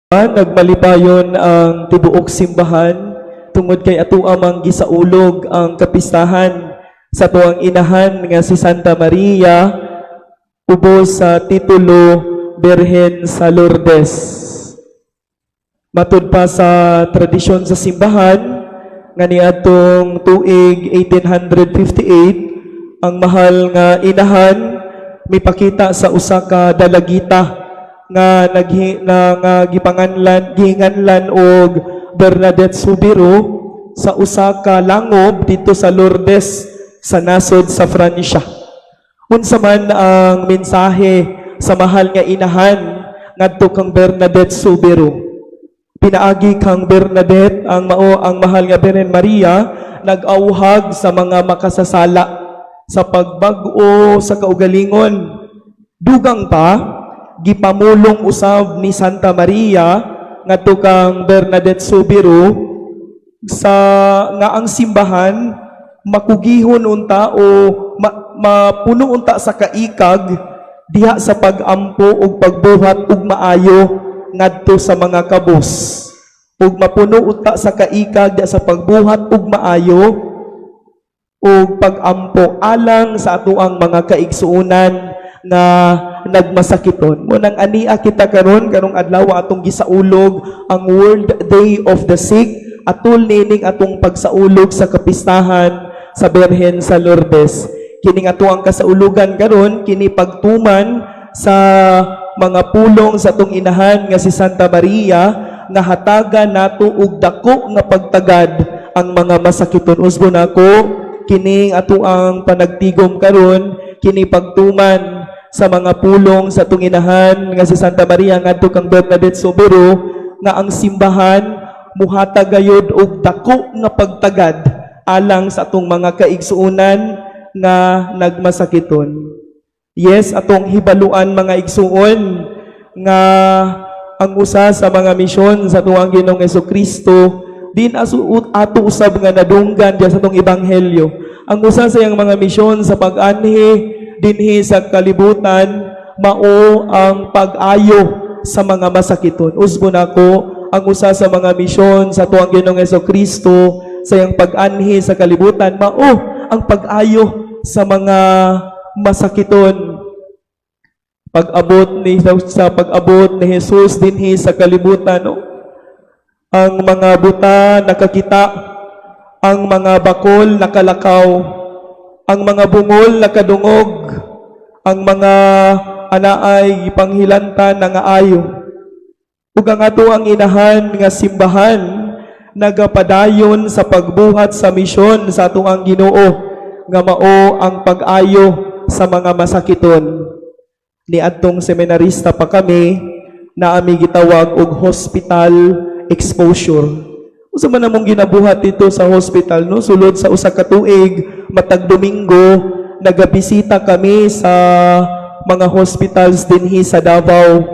Nagmalipayon ang tibuok simbahan tungod kay ato amang gisaulog ang kapistahan sa atuang inahan nga si Santa Maria ubos sa titulo Birhen sa Lourdes. Matud pa sa tradisyon sa simbahan nga niadtong tuig 1858, ang mahal nga inahan mipakita sa usa ka dalagita nga naghi na nga gipanganlan gihinganlan og Bernadette Soubirous sa usa ka langob dito sa Lourdes sa nasod sa Fransya. Unsa man ang mensahe sa mahal nga inahan ngadto kang Bernadette Soubirous? Pinaagi kang Bernadette, ang mao ang mahal nga Birhen Maria nag-awhag sa mga makasasala sa pagbag-o sa kaugalingon. Dugang pa, gipamulong usab ni Santa Maria ngadto kang Bernadette Soubirous sa nga ang simbahan makugihon unta o mapuno unta sa kaikag diha sa pag-ampo ug pagbuhat og maayo ngadto sa mga kabos, ug mapuno unta sa kaikag diha sa pagbuhat og maayo ug pag-ampo alang sa atoang mga kaigsuonan nga nagmasakiton. Mao nang ania kita karon, karong adlaw, atong gisaulog ang World Day of the Sick atul nining atong pagsaulog sa kapistahan sa Birhen sa Lourdes. Kining atoang kasaulugan karon, kini pagtuman sa mga pulong sa atong inahan nga si Santa Maria nga hatagan nato og dako nga pagtagad ang mga masakiton. Usbon nako, kining atoang panagtigom karon, kini pagtuman sa mga pulong sa atong inahan nga si Santa Maria ngadto kang Bernadette Soubirous nga ang simbahan muhatag gayud og dako nga pagtagad alang sa atong mga kaigsuonan nga nagmasakiton. Yes, atong hibaluan, mga igsuon, nga ang usa sa mga misyon sa atuang Ginoong Kristo din asu ato usab nga nadunggan diya sa atong ebanghelyo. Ang usa sa iyang mga misyon sa pag-anhi dinhi sa kalibutan mao ang pag-ayo sa mga masakiton. Usbon ako, ang usa sa mga misyon sa atuang Ginoong Kristo sa iyang pag-anhi sa kalibutan mao ang pag-ayo sa mga masakiton. Pag-abot ni sa pag-abot ni Jesus dinhi sa kalibutan, no? Ang mga buta nakakita, ang mga bakol nakalakaw, ang mga bungol nakadungog, ang mga anaay gipanghilantan nangaayo. Ug ang ato ang inahan nga simbahan nagapadayon sa pagbuhat sa misyon sa atong ang Ginoo nga mao ang pag-ayo sa mga masakiton. Niadtong seminarista pa kami, naa mi gitawag og hospital exposure. Unsa man among ginabuhat dito sa hospital, no? Sulod sa usa ka tuig, matag Domingo nagabisita kami sa mga hospitals dinhi sa Davao.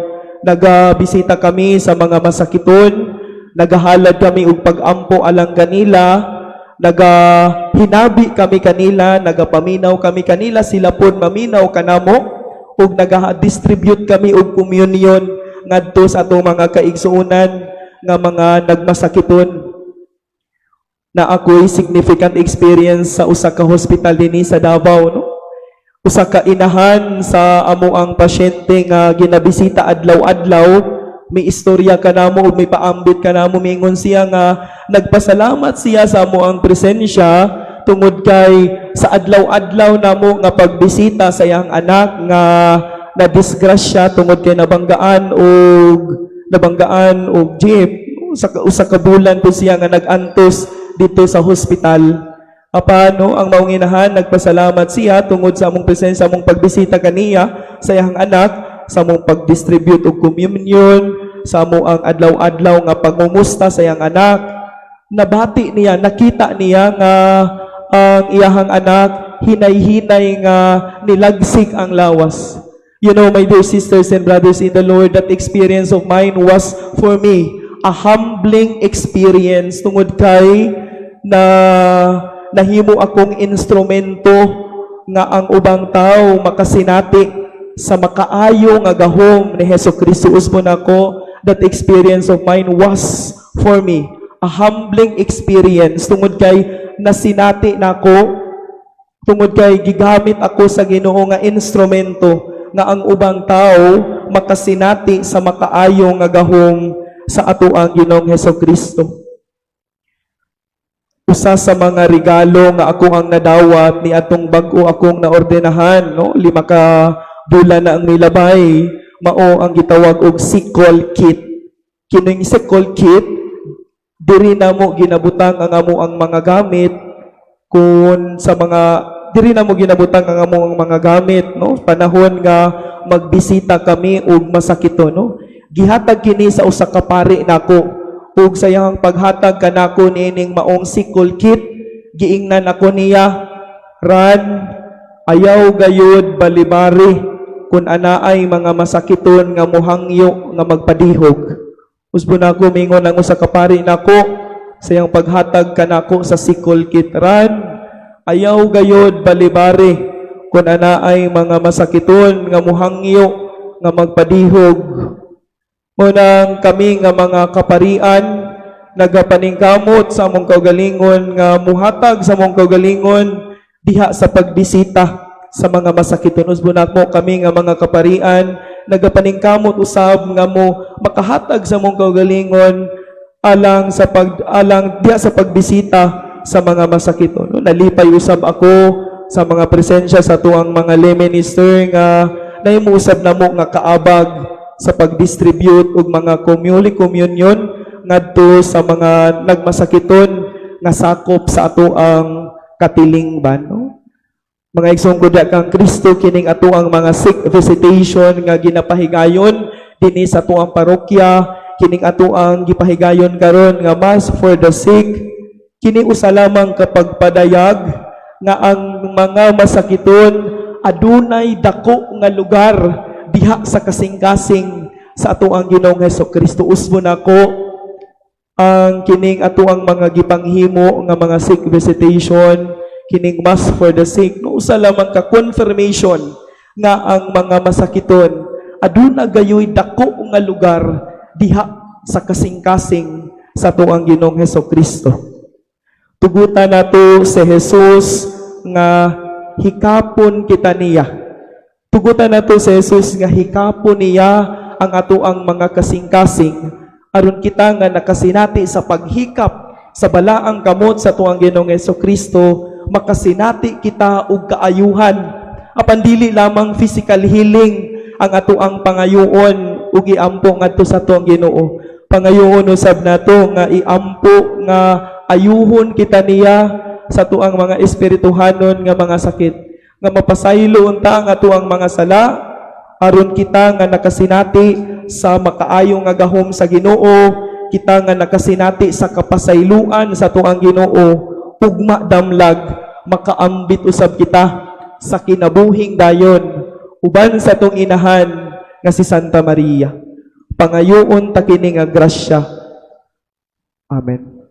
Nagabisita kami sa mga masakiton, nagahalad kami og pag-ampo alang kanila, nagahinabi kami kanila, nagapaminaw kami kanila, sila pod maminaw kanamo, ug naga-distribute kami og communion ngadto sa atong mga kaigsuonan nga mga nagmasakiton. Na ako'y significant experience sa usa ka hospital dinhi sa Davao, no? Usa ka inahan sa amo ang pasyente nga ginabisita adlaw-adlaw, may istorya kanamo ug may paambit kanamo. Mingon siya nga nagpasalamat siya sa amo ang presensya tungod kay sa adlaw-adlaw namo nga pagbisita sa iyang anak nga na disgrasya tungod kay nabanggaan og jeep, sa usa ka bulan po siya nga nag-antos dito sa hospital. Apan, no, ang maong inahan nagpasalamat siya tungod sa among presensya, among pagbisita kaniya sa iyang anak, sa among pag-distribute og communion, sa among ang adlaw-adlaw nga pangumusta sa iyang anak. Nabati niya, nakita niya nga ang iyahang anak hinay-hinay nga nilagsik ang lawas. My dear sisters and brothers in the Lord, that experience of mine was for me a humbling experience tungod kay na nahimo akong instrumento nga ang ubang tao makasinati sa makaayo nga gahom ni Hesus Kristo. Usbon ako, That experience of mine was for me a humbling experience tungod kay nasinati nako, tungod kay gigamit ako sa Ginoo nga instrumento nga ang ubang tao makasinati sa makaayo nga gahom sa atoang Ginoong Heso Kristo. Usa sa mga regalo nga ako ang nadawat ni atong bag-o akong naordenahan, no, 5 ka bulan na ang milabay, mao ang gitawag og sickle kit. Kining sickle kit, diri namo ginabutang ang amo ang mga gamit kung sa mga diri namo ginabutang ang amo ang mga gamit, no, panahon nga magbisita kami og masakito, no. Gihatag kini sa usa ka pari nako, ug sa iyang paghatag kanako niining maong sickle kit, giingnan ako niya, "Ran, ayaw gayud balibari kung anaay mga masakiton nga muhangyo nga magpadihog." Usbon ako, mingon ang usa ka pari nako sa iyang paghatag kanako sa sickle kit, "Ran, ayaw gayud balibari kung anaay mga masakiton nga muhangyo nga magpadihog." Munang kami nga mga kaparian nagapaningkamot sa among kaugalingon nga muhatag sa among kaugalingon diha sa pagbisita sa mga masakiton. Usbon nako, kami nga mga kaparian nagapaningkamot usab nga mo makahatag sa among kaugalingon alang sa pag alang diha sa pagbisita sa mga masakiton. No, nalipay usab ako sa mga presensya sa tuang mga lay minister nga nahimo usab namo nga kaabag sa pag-distribute og mga community communion ngadto sa mga nagmasakiton nga sakop sa ato ang katilingban, no? Mga igsoon ko kang Kristo, kining ato ang mga sick visitation nga ginapahigayon dinhi sa atuang parokya, kining ato ang gipahigayon karon nga Mass for the Sick, kini usa lamang kapag padayag nga ang mga masakiton adunay dako nga lugar diha sa kasing-kasing sa atoang Ginoong Heso Kristo. Usbon nako, ang kining atoang mga gipanghimo nga mga sick visitation, kining Mass for the Sick, no, usa lamang ka confirmation nga ang mga masakiton aduna gayoy dako nga lugar diha sa kasing-kasing sa atoang Ginoong Heso Kristo. Tugutan nato si Jesus nga hikapon kita niya. Tugutan nato si Jesus nga hikapon niya ang atoang mga kasing-kasing aron kita nga nakasinati sa paghikap sa balaang kamot sa atuang Ginoong Heso Kristo, makasinati kita og kaayuhan. Apan dili lamang physical healing ang atoang pangayoon ug iampo ngadto sa atuang Ginoo. Pangayoon usab nato nga iampo nga ayuhon kita niya sa atuang mga espirituhanon nga mga sakit, nga mapasaylo unta ang atuang mga sala aron kita nga nakasinati sa makaayo nga gahom sa Ginoo, kita nga nakasinati sa kapasayloan sa atuang Ginoo, ugma damlag makaambit usab kita sa kinabuhing dayon uban sa atong inahan nga si Santa Maria. Pangayoon ta kini nga grasya. Amen.